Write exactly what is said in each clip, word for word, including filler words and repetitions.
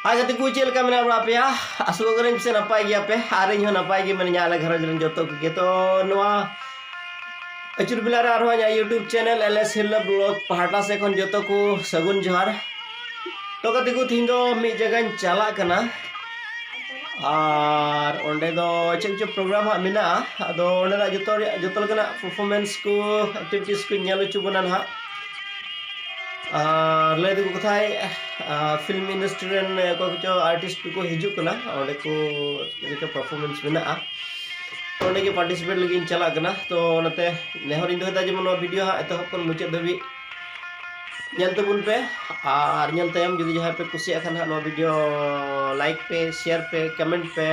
ᱟᱨ ᱜᱟᱛᱮ ᱠᱚ, ᱪᱮᱫ ᱞᱮᱠᱟ ᱢᱮᱱᱟᱜ ᱵᱟᱲᱟ ᱯᱮᱭᱟ? ᱟᱥᱚᱜ ᱠᱟᱹᱱᱟᱹᱧ ᱯᱮᱥᱮ ᱱᱟᱯᱟᱭ ᱜᱮᱭᱟ ᱯᱮ, ᱟᱨ ᱤᱧ ᱦᱚᱸ ᱱᱟᱯᱟᱭ ᱜᱮ ᱢᱤᱱᱟᱹᱧᱟ, ᱟᱞᱮ ᱜᱷᱟᱨᱚᱸᱡᱽ ᱨᱮᱱ ᱡᱚᱛᱚ ᱠᱚᱜᱮ᱾ ᱛᱚ ᱱᱚᱣᱟ ᱟᱹᱪᱩᱨ ᱵᱮᱞᱟ ᱨᱮ ᱟᱨᱦᱚᱸ ᱤᱧᱟᱹᱜ YouTube channel L S Hirla blog ᱯᱟᱦᱴᱟ ᱥᱮᱫ ᱠᱷᱚᱱ ᱡᱚᱛᱚ ᱠᱚ ᱥᱟᱹᱜᱩᱱ ᱡᱚᱦᱟᱨ᱾ ᱛᱚ ᱜᱟᱛᱮ ᱠᱚ, ᱛᱤᱦᱤᱧ ᱫᱚ ᱢᱤᱫ ᱡᱟᱭᱜᱟᱧ ᱪᱟᱞᱟᱜ ᱠᱟᱱᱟ, ᱟᱨ ᱚᱸᱰᱮ ᱫᱚ ᱪᱮᱫ ᱪᱚ ᱯᱨᱳᱜᱨᱟᱢ ᱦᱟᱸᱜ ᱢᱮᱱᱟᱜᱼᱟ᱾ ᱟᱫᱚ ᱚᱸᱰᱮᱱᱟᱜ ᱡᱚᱛᱚ ᱨᱮᱭᱟᱜ, ᱡᱚᱛᱚ ᱞᱮᱠᱟᱱᱟᱜ ᱯᱟᱨᱯᱷᱚᱨᱢᱮᱱᱥ ᱠᱚ, ᱮᱠᱴᱤᱵᱷᱤᱴᱤᱥ ᱠᱚᱧ ᱧᱮᱞ ᱦᱚᱪᱚ ᱵᱚᱱᱟ ᱱᱟᱦᱟᱜ᱾ ᱟᱨ ᱞᱟᱹᱭ ᱫᱚᱠᱚ ᱠᱟᱛᱷᱟᱭ, ᱯᱷᱤᱞᱢ ᱤᱱᱰᱟᱥᱴᱨᱤ ᱨᱮᱱ ᱚᱠᱚᱭ ᱠᱚᱪᱚ ᱟᱨᱴᱤᱥᱴ ᱠᱚᱠᱚ ᱦᱤᱡᱩᱜ ᱠᱟᱱᱟ, ᱚᱸᱰᱮ ᱠᱚ ᱪᱮᱫ ᱠᱚᱪᱚ ᱯᱟᱨᱯᱷᱚᱨᱢᱮᱱᱥ ᱢᱮᱱᱟᱜᱼᱟ, ᱚᱸᱰᱮ ᱜᱮ ᱯᱟᱨᱴᱤᱥᱤᱯᱮᱴ ᱞᱟᱹᱜᱤᱫ ᱤᱧ ᱪᱟᱞᱟᱜ ᱠᱟᱱᱟ᱾ ᱛᱚ ᱚᱱᱟᱛᱮ ᱱᱮᱦᱚᱨᱤᱧ ᱫᱚᱦᱚᱭᱮᱫᱟ ᱡᱮᱢᱚᱱ ᱱᱚᱣᱟ ᱵᱷᱤᱰᱤᱭᱳ ᱦᱟᱸᱜ ᱮᱛᱚᱦᱚᱵ ᱠᱷᱚᱱ ᱢᱩᱪᱟᱹᱫ ᱫᱷᱟᱹᱵᱤᱡ ᱧᱮᱞ ᱛᱟᱵᱚᱱ ᱯᱮ᱾ ᱟᱨ ᱧᱮᱞ ᱛᱟᱭᱚᱢ ᱡᱩᱫᱤ ᱡᱟᱦᱟᱸᱭ ᱯᱮ ᱠᱩᱥᱤᱭᱟᱜ ᱠᱷᱟᱱ ᱦᱟᱸᱜ, ᱱᱚᱣᱟ ᱵᱷᱤᱰᱤᱭᱳ ᱞᱟᱭᱤᱠ ᱯᱮ, ᱥᱮᱭᱟᱨ ᱯᱮ, ᱠᱚᱢᱮᱱᱴ ᱯᱮ᱾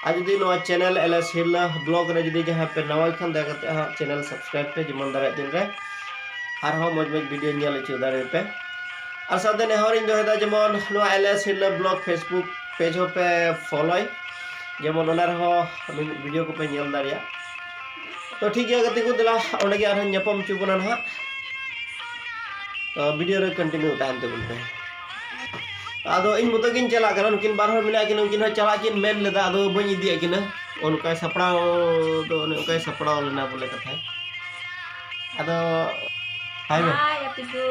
ᱟᱨ ᱡᱩᱫᱤ ᱱᱚᱣᱟ channel L S Hirla blog ᱨᱮ ᱡᱩᱫᱤ ᱡᱟᱦᱟᱸᱭ ᱯᱮ ᱱᱟᱣᱟ ᱠᱷᱟᱱ, ᱫᱟᱭᱟ ᱠᱟᱛᱮ ᱦᱟᱸᱜ ᱪᱮᱱᱮᱞ ᱥᱟᱵᱥᱠᱨᱟᱭᱤᱵ ᱯᱮ, ᱡᱮᱢᱚᱱ ᱫᱟᱨᱟᱭ ᱫᱤᱱ ᱨᱮ ᱟᱨᱦᱚᱸ ᱢᱚᱡᱽ ᱢᱚᱡᱽ ᱵᱷᱤᱰᱤᱭᱳ ᱧᱮᱞ ᱦᱚᱪᱚ ᱫᱟᱲᱮᱭᱟᱯᱮ᱾ ᱟᱨ ᱥᱟᱶᱛᱮ ᱱᱮᱦᱚᱨᱤᱧ ᱫᱚᱦᱚᱭᱮᱫᱟ ᱡᱮᱢᱚᱱ ᱱᱚᱣᱟ L S Hirla blog Facebook page ᱦᱚᱸ ᱯᱮ ᱯᱷᱚᱞᱳᱭ, ᱡᱮᱢᱚᱱ ᱚᱱᱟ ᱨᱮᱦᱚᱸ ᱵᱷᱤᱰᱤᱭᱳ ᱠᱚᱯᱮ ᱧᱮᱞ ᱫᱟᱲᱮᱭᱟᱜ᱾ ᱛᱚ ᱴᱷᱤᱠ ᱜᱮᱭᱟ ᱜᱟᱛᱮ ᱠᱚ, ᱫᱮᱞᱟ ᱚᱸᱰᱮ ᱜᱮ ᱟᱨᱦᱚᱸ ᱧᱟᱯᱟᱢ ᱦᱚᱪᱚ ᱵᱚᱱᱟ ᱱᱟᱦᱟᱜ᱾ ᱛᱚ ᱵᱷᱤᱰᱤᱭᱳ ᱨᱮ ᱠᱚᱱᱴᱤᱱᱤᱭᱩ ᱛᱟᱦᱮᱱ ᱛᱟᱵᱚᱱ ᱯᱮ᱾ ᱟᱫᱚ ᱤᱧ ᱢᱚᱛᱚ ᱜᱤᱧ ᱪᱟᱞᱟᱜ ᱠᱟᱱᱟ, ᱱᱩᱠᱤᱱ ᱵᱟᱨ ᱦᱚᱲ ᱢᱮᱱᱟᱜ ᱠᱤᱱᱟ, ᱩᱱᱠᱤᱱ ᱦᱚᱸ ᱪᱟᱞᱟᱜ ᱠᱤᱱ ᱢᱮᱱ ᱞᱮᱫᱟ, ᱟᱫᱚ ᱵᱟᱹᱧ ᱤᱫᱤᱭᱮᱫ ᱠᱤᱱᱟ᱾ ᱚᱱᱠᱟᱭ ᱥᱟᱯᱲᱟᱣ ᱫᱚ, ᱚᱱᱮ ᱚᱱᱠᱟᱭ ᱥᱟᱯᱲᱟᱣ ᱞᱮᱱᱟ ᱵᱚᱞᱮ ᱠᱟᱛᱷᱟᱭ᱾ ᱟᱫᱚ ᱦᱟᱭ ᱢᱮ᱾ ᱦᱟᱭ ᱜᱟᱛᱮ ᱠᱚ᱾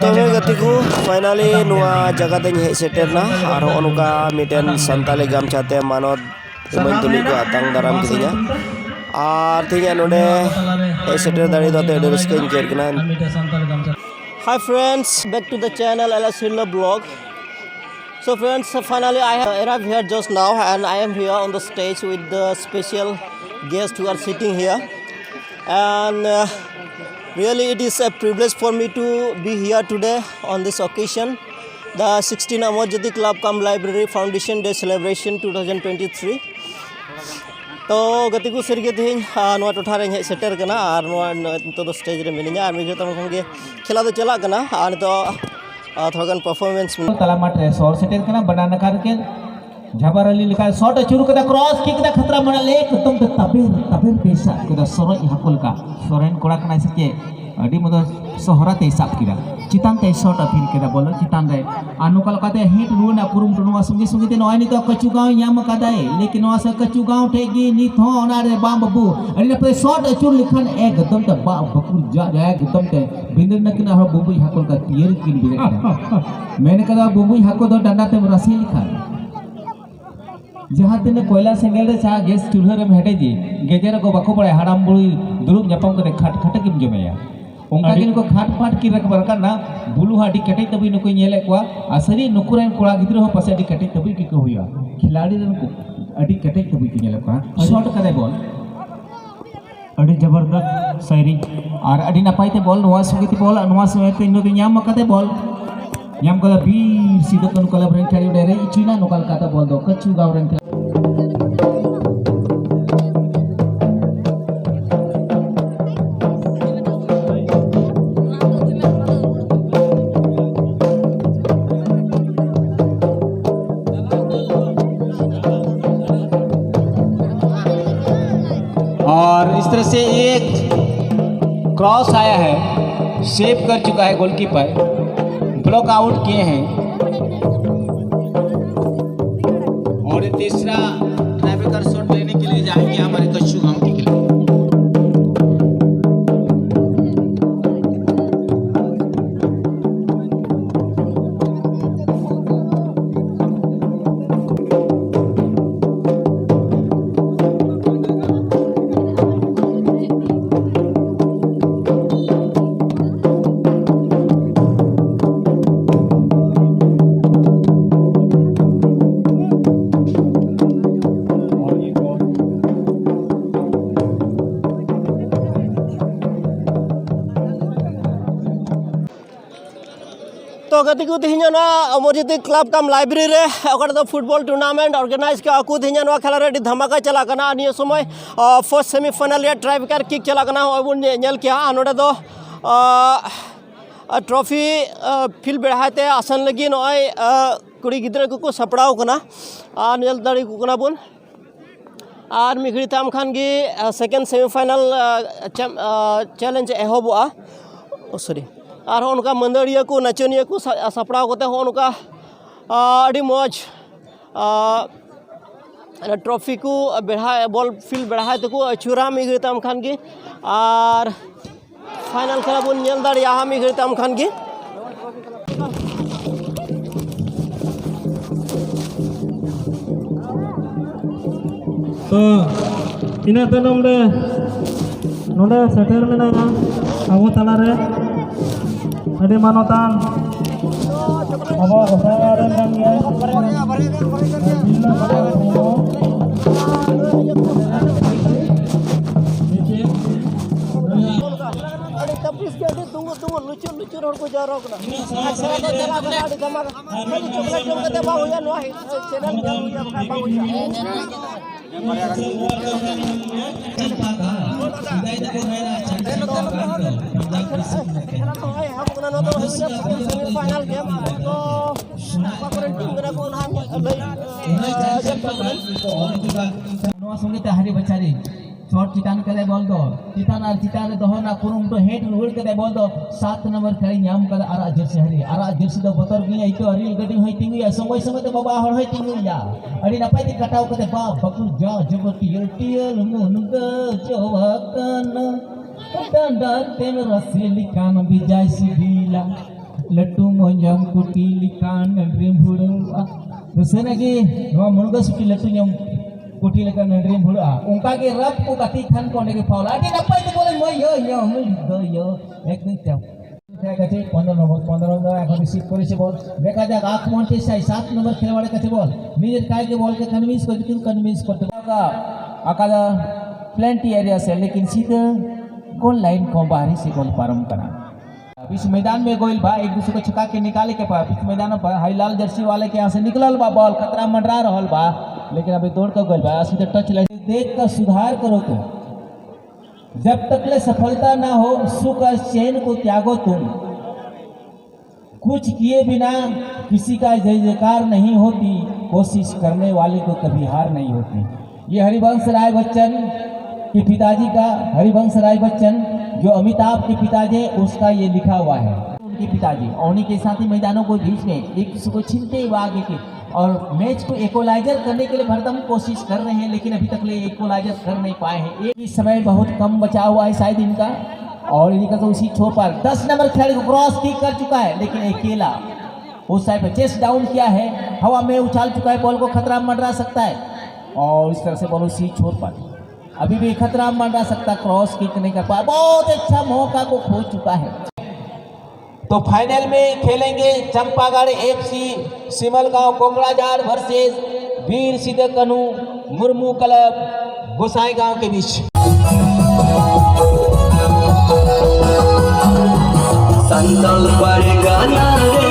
ᱛᱚᱵᱮ ᱜᱟᱛᱮ ᱠᱚ, ᱯᱷᱟᱭᱱᱟᱞᱤ ᱱᱚᱣᱟ ᱡᱟᱭᱜᱟ ᱛᱮᱧ ᱦᱮᱡ ᱥᱮᱴᱮᱨ ᱮᱱᱟ᱾ ᱟᱨ ᱦᱚᱸᱜᱼᱚ ᱱᱚᱝᱠᱟ ᱢᱤᱫᱴᱮᱱ ᱥᱟᱱᱛᱟᱞᱤ ᱜᱟᱢᱪᱷᱟ ᱛᱮ ᱢᱟᱱᱚᱛ ᱮᱢᱟᱹᱧ ᱛᱩᱞᱩᱡ ᱠᱚ ᱟᱛᱟᱝ ᱫᱟᱨᱟᱢ ᱠᱤᱫᱤᱧᱟ᱾ ᱟᱨ ᱛᱮᱦᱮᱧᱟᱜ ᱱᱚᱰᱮ ᱦᱮᱡ ᱥᱮᱴᱮᱨ ᱫᱟᱲᱮ ᱫᱚ ᱟᱹᱰᱤ ᱨᱟᱹᱥᱠᱟᱹᱧ ᱟᱹᱭᱠᱟᱹᱣ ᱠᱟᱱᱟ᱾ Hi friends, back to the channel L S Hirla Blog. So friends, finally I have arrived here just now and I am here on the stage with the special guests who are sitting here. And uh, really it is a privilege for me to be here today on this occasion, the sixteen Amar Jyoti Club cum Library Foundation Day Celebration twenty twenty-three. ᱛᱚ ᱜᱟᱛᱮ ᱠᱚ, ᱥᱟᱹᱨᱤᱜᱮ ᱛᱮᱦᱮᱧ ᱱᱚᱣᱟ ᱴᱚᱴᱷᱟ ᱨᱮᱧ ᱦᱮᱡ ᱥᱮᱴᱮᱨ ᱠᱟᱱᱟ ᱟᱨ ᱱᱚᱣᱟ ᱱᱤᱛᱚᱜ ᱫᱚ ᱥᱴᱮᱡᱽ ᱨᱮ ᱢᱤᱱᱟᱹᱧᱟ ᱟᱨ ᱢᱤᱫ ᱜᱷᱟᱹᱲᱤᱡ ᱛᱟᱭᱚᱢ ᱠᱷᱚᱱ ᱜᱮ ᱠᱷᱮᱞᱟ ᱫᱚ ᱪᱟᱞᱟᱜ ᱠᱟᱱᱟ᱾ ᱟᱨ ᱱᱤᱛᱚᱜ ᱛᱷᱚᱲᱟ ᱜᱟᱱ ᱯᱟᱨᱯᱷᱚᱨᱢᱮᱱᱥ ᱢᱮᱱᱟᱜᱼᱟ᱾ ᱛᱟᱞᱟ ᱢᱟᱴᱷ ᱨᱮ ᱥᱚᱨ ᱥᱮᱴᱮᱨ ᱠᱟᱱᱟ, ᱵᱟᱱᱟᱨ ᱱᱟᱠᱷᱟ ᱨᱮᱜᱮ ᱡᱷᱟᱵᱟᱨ ᱟᱞᱤ ᱞᱮᱠᱟ ᱥᱚᱴ ᱟᱹᱪᱩᱨ ᱠᱟᱫᱟ, ᱠᱨᱚᱥ ᱠᱤᱠ ᱠᱟᱫᱟ, ᱠᱷᱟᱛᱨᱟ ᱢᱟᱲᱟᱝ ᱞᱮ ᱮᱠᱫᱚᱢ ᱛᱮ ᱛᱟᱵᱮᱨ ᱛᱟᱵᱮᱨ ᱯᱮ ᱥᱟᱵ ᱠᱮᱫᱟ, ᱥᱚᱨᱚᱡ ᱦᱟᱹᱠᱩ ᱞᱮᱠᱟ᱾ ᱥᱚᱨᱮᱱ ᱠᱚᱲᱟ ᱠᱟᱱᱟᱭ ᱥᱮ ᱪᱮᱫ? ᱟᱹᱰᱤ ᱢᱚᱡᱽ ᱥᱚᱦᱨᱟ ᱛᱮᱭ ᱥᱟᱵ ᱠᱮᱫᱟ, ᱪᱮᱛᱟᱱ ᱛᱮᱭ ᱥᱚᱴ ᱟᱹᱛᱷᱤᱨ ᱠᱮᱫᱟ ᱵᱚᱞ ᱪᱮᱛᱟᱱ ᱨᱮ᱾ ᱟᱨ ᱱᱚᱝᱠᱟ ᱞᱮᱠᱟᱛᱮ ᱦᱤᱴ ᱨᱩᱣᱟᱹᱲ ᱨᱮᱱᱟᱜ ᱠᱩᱨᱩᱢᱩᱴᱩ, ᱱᱚᱣᱟ ᱥᱚᱸᱜᱮ ᱥᱚᱸᱜᱮ ᱛᱮ ᱱᱚᱜᱼᱚᱭ ᱱᱤᱛᱚᱜ ᱠᱟᱹᱪᱩ ᱜᱟᱶ ᱧᱟᱢ ᱟᱠᱟᱫᱟᱭ, ᱞᱮᱠᱤᱱ ᱱᱚᱣᱟ ᱥᱮ ᱠᱟᱹᱪᱩ ᱜᱟᱶ ᱴᱷᱮᱡ ᱜᱮ ᱱᱤᱛ ᱦᱚᱸ ᱚᱱᱟ ᱨᱮ ᱵᱟᱝ ᱵᱟᱹᱵᱩ, ᱟᱹᱰᱤ ᱱᱟᱯᱟᱭ ᱥᱚᱴ ᱟᱹᱪᱩᱨ ᱞᱮᱠᱷᱟᱱ ᱮᱠᱫᱚᱢ ᱛᱮ ᱵᱟᱜ ᱵᱟᱹᱠᱩᱲ ᱡᱟ ᱮᱠᱫᱚᱢ ᱛᱮ ᱵᱤᱸᱫᱟᱹ ᱱᱟᱹᱠᱤᱱ ᱟᱨᱦᱚᱸ ᱵᱩᱵᱩᱡ ᱦᱟᱹᱠᱩ ᱞᱮᱠᱟ ᱛᱤᱭᱟᱹᱨ ᱠᱤᱱ ᱵᱮᱨᱮᱫ ᱠᱮᱫᱟ᱾ ᱢᱮᱱ ᱠᱟᱫᱟ ᱵᱩᱵᱩᱡ ᱦᱟᱹᱠᱩ ᱫᱚ ᱰᱟᱸᱰᱟ ᱛᱮᱢ ᱨᱟᱥᱮ ᱞᱮᱠᱷᱟᱱ ᱡᱟᱦᱟᱸ ᱛᱤᱱᱟᱹᱜ ᱠᱚᱭᱞᱟ ᱥᱮᱸᱜᱮᱞ ᱨᱮ ᱪᱟ ᱜᱮᱥ ᱪᱩᱞᱦᱟᱹ ᱨᱮᱢ ᱦᱮᱰᱮᱡᱮ, ᱜᱮᱡᱮᱨ ᱠᱚ ᱵᱟᱠᱚ ᱵᱟᱲᱟᱭᱟ, ᱦᱟᱲᱟᱢ ᱵᱩᱲᱦᱤ ᱫᱩᱲᱩᱵ ᱧᱟᱯᱟᱢ ᱠᱟᱛᱮ ᱠᱷᱟᱴ ᱠᱷᱟᱴ ᱜᱮᱢ ᱡᱚᱢᱮᱭᱟ᱾ ᱚᱱᱠᱟ ᱜᱮ ᱟᱹᱰᱤ ᱱᱩᱠᱩ ᱠᱷᱟᱴ ᱯᱟᱴ ᱠᱤᱱ ᱨᱟᱠᱟᱵ ᱨᱟᱠᱟᱵ ᱱᱟ, ᱵᱩᱞᱩ ᱦᱚᱸ ᱟᱹᱰᱤ ᱠᱮᱴᱮᱡ ᱛᱟᱹᱵᱩᱡ ᱱᱩᱠᱩᱧ ᱧᱮᱞᱮᱫ ᱠᱚᱣᱟ᱾ ᱟᱨ ᱥᱟᱹᱨᱤ ᱱᱩᱠᱩ ᱨᱮᱱ ᱠᱚᱲᱟ ᱜᱤᱫᱽᱨᱟᱹ ᱦᱚᱸ ᱯᱟᱥᱮ ᱟᱹᱰᱤ ᱠᱮᱴᱮᱡ ᱛᱟᱹᱵᱩᱡ ᱜᱮᱠᱚ ᱦᱩᱭᱩᱜᱼᱟ, ᱠᱷᱤᱞᱟᱲᱤ ᱨᱮᱱ ᱠᱚ ᱟᱹᱰᱤ ᱠᱮᱴᱮᱡ ᱛᱟᱹᱵᱩᱡ ᱠᱚ ᱧᱮᱞᱚᱜ ᱠᱟᱱᱟ᱾ ᱟᱹᱰᱤ ᱥᱚᱴ ᱠᱟᱫᱟᱭ ᱵᱚᱞ᱾ ᱟᱹᱰᱤ ᱡᱚᱵᱚᱨᱫᱚᱥ ᱥᱟᱭᱨᱤ᱾ ᱟᱨ ᱟᱹᱰᱤ ᱱᱟᱯᱟᱭ ᱛᱮ ᱵᱚᱞ, ᱱᱚᱣᱟ ᱥᱚᱸᱜᱮ ᱛᱮ ᱵᱚᱞ, ᱱᱚᱣᱟ ᱥᱚᱸᱜᱮ ᱛᱮ ᱤᱧ ᱫᱚ ᱧᱟᱢ ᱟᱠᱟᱫᱮ ᱵᱚᱞ᱾ ᱧᱟᱢ ᱠᱟᱫᱟ ᱵᱤᱨ ᱥᱤᱫᱩ ᱠᱟᱹᱱᱦᱩ ᱠᱞᱟᱵᱽ ᱨᱮᱱ ᱠᱷᱮᱞᱟᱲᱤ ᱚᱸᱰᱮ ᱨᱮᱡ ᱦᱚᱪᱚᱭᱮᱱᱟ᱾ ᱱᱚᱝᱠᱟ ᱞᱮᱠᱟᱛᱮ ᱵᱚᱞ ᱫᱚ ᱠᱟᱹᱪᱩ ᱜᱟᱶ ᱨᱮᱱ ᱠᱷᱮᱞᱟᱲᱤ᱾ और इस तरह से एक क्रॉस आया है, सेव कर चुका है गोलकीपर, ब्लॉक आउट किए हैं। और ये तीसरा ट्राइबेकर शॉट लेने के लिए जाएंगे हमारे कच्चू गांव के खिलाफ। ᱛᱚ ᱜᱟᱛᱮ ᱠᱚ, ᱛᱮᱦᱮᱧ ᱚᱱᱟ ᱚᱢᱚᱨᱡᱳᱛᱤ ᱠᱞᱟᱵᱽ ᱠᱟᱢ ᱞᱟᱭᱵᱨᱮᱨᱤ ᱨᱮ ᱚᱠᱟ ᱨᱮᱫᱚ ᱯᱷᱩᱴᱵᱚᱞ ᱴᱩᱨᱱᱟᱢᱮᱱᱴ ᱚᱨᱜᱟᱱᱟᱭᱤᱡᱽ ᱠᱟᱜᱼᱟ ᱠᱚ᱾ ᱛᱮᱦᱮᱧ ᱱᱚᱣᱟ ᱠᱷᱮᱞᱟ ᱨᱮ ᱟᱹᱰᱤ ᱫᱷᱟᱢᱟᱠᱟ ᱪᱟᱞᱟᱜ ᱠᱟᱱᱟ᱾ ᱟᱨ ᱱᱤᱭᱟᱹ ᱥᱚᱢᱚᱭ ᱯᱷᱟᱨᱥᱴ ᱥᱮᱢᱤ ᱯᱷᱟᱭᱱᱟᱞ ᱨᱮᱭᱟᱜ ᱴᱨᱟᱭ ᱵᱨᱮᱠᱟᱨ ᱠᱤᱠ ᱪᱟᱞᱟᱜ ᱠᱟᱱᱟ᱾ ᱱᱚᱜᱼᱚᱭ ᱵᱚᱱ ᱧᱮ- ᱧᱮᱞ ᱠᱮᱜᱼᱟ᱾ ᱟᱨ ᱱᱚᱰᱮ ᱫᱚ ᱴᱨᱚᱯᱷᱤ ᱯᱷᱤᱞ ᱵᱮᱲᱦᱟᱭ ᱛᱮ ᱟᱥᱮᱱ ᱞᱟᱹᱜᱤᱫ ᱱᱚᱜᱼᱚᱭ ᱠᱩᱲᱤ ᱜᱤᱫᱽᱨᱟᱹ ᱠᱚᱠᱚ ᱥᱟᱯᱲᱟᱣ ᱠᱟᱱᱟ᱾ ᱟᱨ ᱧᱮᱞ ᱫᱟᱲᱮᱭᱟᱠᱚ ᱠᱟᱱᱟ ᱵᱚᱱ᱾ ᱟᱨ ᱢᱤᱫ ᱜᱷᱟᱹᱲᱤᱡ ᱛᱟᱭᱚᱢ ᱠᱷᱟᱱ ᱜᱮ ᱥᱮᱠᱮᱱᱰ ᱥᱮᱢᱤᱯᱷᱟᱭᱱᱟᱞ ᱪᱮᱞᱮᱧᱡᱽ ᱮᱦᱚᱵᱚᱜᱼᱟ᱾ ᱥᱚᱨᱤ, ᱟᱨ ᱦᱚᱸ ᱱᱚᱝᱠᱟ ᱢᱟᱹᱫᱟᱹᱲᱤᱭᱟᱹ ᱠᱚ, ᱱᱟᱪᱚᱱᱤᱭᱟᱹ ᱠᱚ ᱥᱟ- ᱥᱟᱯᱲᱟᱣ ᱠᱟᱛᱮ ᱦᱚᱸ ᱱᱚᱝᱠᱟ ᱟᱹᱰᱤ ᱢᱚᱡᱽ ᱴᱨᱚᱯᱷᱤ ᱠᱚ ᱵᱮᱲᱦᱟᱭ, ᱵᱚᱞ ᱯᱷᱤᱞᱰ ᱵᱮᱲᱦᱟᱭ ᱛᱮᱠᱚ ᱟᱹᱪᱩᱨᱟ ᱢᱤᱫ ᱜᱷᱟᱹᱲᱤᱡ ᱛᱟᱭᱚᱢ ᱠᱷᱟᱱ ᱜᱮ᱾ ᱟᱨ ᱯᱷᱟᱭᱱᱟᱞ ᱠᱷᱮᱞᱟ ᱵᱚᱱ ᱧᱮᱞ ᱫᱟᱲᱮᱭᱟᱜᱼᱟ ᱢᱤᱫ ᱜᱷᱟᱹᱲᱤᱡ ᱛᱟᱭᱚᱢ ᱠᱷᱟᱱ ᱜᱮ᱾ ᱛᱚ, ᱤᱱᱟᱹ ᱛᱟᱭᱱᱚᱢ ᱨᱮ ᱱᱚᱰᱮ ᱥᱮᱴᱮᱨ ᱢᱮᱱᱟᱭᱟ ᱟᱵᱚ ᱛᱟᱞᱟᱨᱮ ᱟᱹᱰᱤ ᱢᱟᱱᱚᱛᱟᱱ ᱟᱵᱚ ᱜᱚᱸᱥᱟᱭ ᱨᱮᱱ ᱠᱟᱱ ᱜᱮᱭᱟᱭ᱾ ᱟᱹᱰᱤ ᱛᱟᱹᱯᱤᱥ ᱜᱮ, ᱟᱹᱰᱤ ᱫᱩᱢᱩᱨ ᱫᱩᱢᱩᱨ, ᱞᱩᱪᱩᱨ ᱞᱩᱪᱩᱨ ᱦᱚᱲ ᱠᱚ ᱡᱟᱣᱨᱟ ᱠᱟᱱᱟ᱾ ᱟᱨ ᱥᱮᱬᱟ ᱠᱚ ᱪᱟᱞᱟᱣ ᱠᱟᱱᱟ, ᱟᱹᱰᱤ ᱫᱷᱟᱢᱟᱠᱟ᱾ ᱠᱷᱟᱹᱞᱤ ᱪᱚᱠᱞᱮᱴ ᱡᱚᱢ ᱠᱟᱛᱮ ᱵᱟᱝ ᱦᱩᱭᱩᱜᱼᱟ, ᱱᱚᱣᱟ ᱪᱮᱱᱮᱞ ᱧᱮᱞ ᱦᱩᱭᱩᱜᱼᱟ, ᱵᱟᱠᱷᱟᱱ ᱵᱟᱝ ᱦᱩᱭᱩᱜᱼᱟ᱾ ᱱᱚᱜᱼᱚᱭ ᱮᱦᱚᱵ ᱠᱟᱱᱟ, ᱱᱚᱣᱟ ᱫᱚ ᱦᱩᱭᱱᱟ ᱥᱮᱢᱤ ᱯᱷᱟᱭᱱᱟᱞ ᱜᱮᱢ᱾ ᱛᱚ, ᱚᱠᱟ ᱠᱚᱨᱮᱱ ᱴᱤᱢ ᱠᱟᱱᱟ ᱠᱚ, ᱚᱱᱟ ᱞᱟᱹᱭ, ᱱᱚᱣᱟ ᱥᱚᱸᱜᱮ ᱛᱮ ᱦᱟᱹᱨᱤ ᱵᱟᱪᱷᱟᱨᱤ ᱪᱚᱴ ᱪᱮᱛᱟᱱ ᱠᱟᱫᱟᱭ ᱵᱚᱞ ᱫᱚ, ᱪᱮᱛᱟᱱ ᱟᱨ ᱪᱮᱛᱟᱱ ᱨᱮ ᱫᱚᱦᱚ ᱨᱮᱱᱟᱜ ᱠᱩᱨᱩᱢᱩᱴᱩ, ᱦᱮᱰ ᱨᱩᱣᱟᱹᱲ ᱠᱟᱫᱟᱭ ᱵᱚᱞ ᱫᱚ, ᱥᱟᱛ ᱱᱚᱢᱵᱚᱨ ᱠᱷᱮᱞᱟᱭ ᱧᱟᱢ ᱠᱟᱫᱟ ᱟᱨᱟᱜ ᱡᱟᱹᱨᱥᱤ ᱦᱟᱹᱨᱤ᱾ ᱟᱨᱟᱜ ᱡᱟᱹᱨᱥᱤ ᱫᱚ ᱵᱚᱛᱚᱨ ᱜᱮᱭᱟ, ᱤᱛᱟᱹ ᱨᱤᱞ ᱜᱟᱹᱰᱤ ᱦᱚᱸᱭ ᱛᱤᱸᱜᱩᱭᱟ, ᱥᱚᱢᱚᱭ ᱥᱚᱢᱚᱭ ᱛᱮ ᱵᱟᱵᱟ ᱦᱚᱲ ᱦᱚᱸᱭ ᱛᱤᱸᱜᱩᱭᱟ᱾ ᱟᱹᱰᱤ ᱱᱟᱯᱟᱭ ᱛᱮ ᱠᱟᱴᱟᱣ ᱠᱟᱛᱮ ᱵᱟ ᱵᱟᱹᱠᱩ ᱡᱟ ᱡᱟᱵᱚᱛᱤᱭᱟᱹ ᱴᱤᱭᱟᱹᱞ ᱢᱩᱱᱜᱟᱹ ᱡᱚ ᱟᱠᱟᱱᱟ᱾ ᱰᱟᱸᱰᱟ ᱛᱮᱢ ᱨᱟᱥᱮ ᱞᱮᱠᱷᱟᱱ ᱵᱮᱡᱟᱭ ᱥᱤᱵᱤᱞᱟ᱾ ᱞᱟᱹᱴᱩ ᱢᱚᱧᱡᱟᱢ ᱠᱩᱴᱤ ᱞᱮᱠᱷᱟᱱ ᱰᱟᱹᱰᱨᱤᱢ ᱦᱩᱲᱩᱜᱼᱟ᱾ ᱫᱤᱥᱟᱹᱭ ᱱᱟ ᱜᱮ ᱱᱚᱣᱟ ᱢᱩᱱᱜᱟᱹ ᱥᱩᱴᱤ ᱞᱟᱹᱴᱩ ᱧᱚᱜ ᱠᱩᱴᱷᱤ ᱞᱮᱠᱟ ᱱᱟᱹᱰᱨᱤᱢ ᱵᱷᱩᱲᱟᱹᱜᱼᱟ᱾ ᱚᱱᱠᱟ ᱜᱮ ᱨᱟᱯ ᱠᱚ ᱜᱟᱛᱮᱜ ᱠᱷᱟᱱ ᱠᱚ ᱚᱸᱰᱮ ᱜᱮ ᱯᱷᱟᱣᱞ᱾ ᱟᱹᱰᱤ ᱱᱟᱯᱟᱭ ᱛᱮ ᱵᱚᱞᱮ ᱢᱟᱹᱭ ᱭᱚ ᱭᱚ ᱢᱟᱹᱭ ᱫᱚ ᱭᱚ ᱮᱠᱫᱚᱢ ᱪᱟᱯ। ঠিক আছে, পনেরো নম্বর, পনেরো নম্বর এখন রিসিভ করেছে বল। দেখা যাক আক্রমণ চেষ্টায় সাত নম্বর খেলোয়াড়ের কাছে বল। নিজের কায়কে বলকে কনভিন্স করতে, কিন্তু কনভিন্স করতে পারবে না। ᱟᱠᱟᱫᱟ ᱯᱞᱮᱱᱴᱤ ᱮᱨᱤᱭᱟ ᱥᱮ, ᱞᱮᱠᱤᱱ ᱥᱤᱫᱷᱟᱹ ᱜᱳᱞ ᱞᱟᱭᱤᱱ ᱠᱷᱚᱱ ᱵᱟᱦᱨᱮ ᱥᱮ ᱜᱳᱞ ᱯᱟᱨᱚᱢ ᱠᱟᱱᱟ। बीच मैदान में गोइल बा, एक दूसरे को छुपा के निकाले के बा। बीच मैदान पर हाई लाल जर्सी वाले के यहाँ से निकलल बा बॉल, खतरा मंडरा रहल बा, लेकिन अभी दौड़ के गोइल बा, सीधे टच लाइन। देख कर सुधार करो तुम, जब तक ले सफलता ना हो, सुख और चैन को त्यागो तुम। कुछ किए बिना किसी का जय जयकार नहीं होती, कोशिश करने वाले को कभी हार नहीं होती। ये हरिवंश राय बच्चन के पिताजी का, हरिवंश राय बच्चन जो अमिताभ के पिताजी हैं, उसका ये लिखा हुआ है। उनके पिताजी, और उन्हीं के साथ ही मैदानों के बीच में एक दूसरे को छीनते हुए आगे के, और मैच को इक्वलाइजर करने के लिए हरदम कोशिश कर रहे हैं, लेकिन अभी तक ले इक्वलाइजर कर नहीं पाए हैं। एक इस समय बहुत कम बचा हुआ है शायद इनका, और इनका तो उसी छोर पर दस नंबर खिलाड़ी को क्रॉस किक कर चुका है, लेकिन अकेला उस साइड पे चेस्ट डाउन किया है, हवा में उछाल चुका है, बॉल को खतरा मंडरा सकता है, और इस तरह से बॉल उसी छोर पर अभी भी खतरा मंडरा सकता है, क्रॉस किक नहीं कर पाया। बहुत अच्छा मौका को खो चुका है। तो फाइनल में खेलेंगे चंपागढ़ एफसी सिमलगांव कोकराझार वर्सेस वीर सिद्ध कन्हू मुर्मू क्लब गोसाईगांव के बीच। संकल्प पड़ेगा ना रे।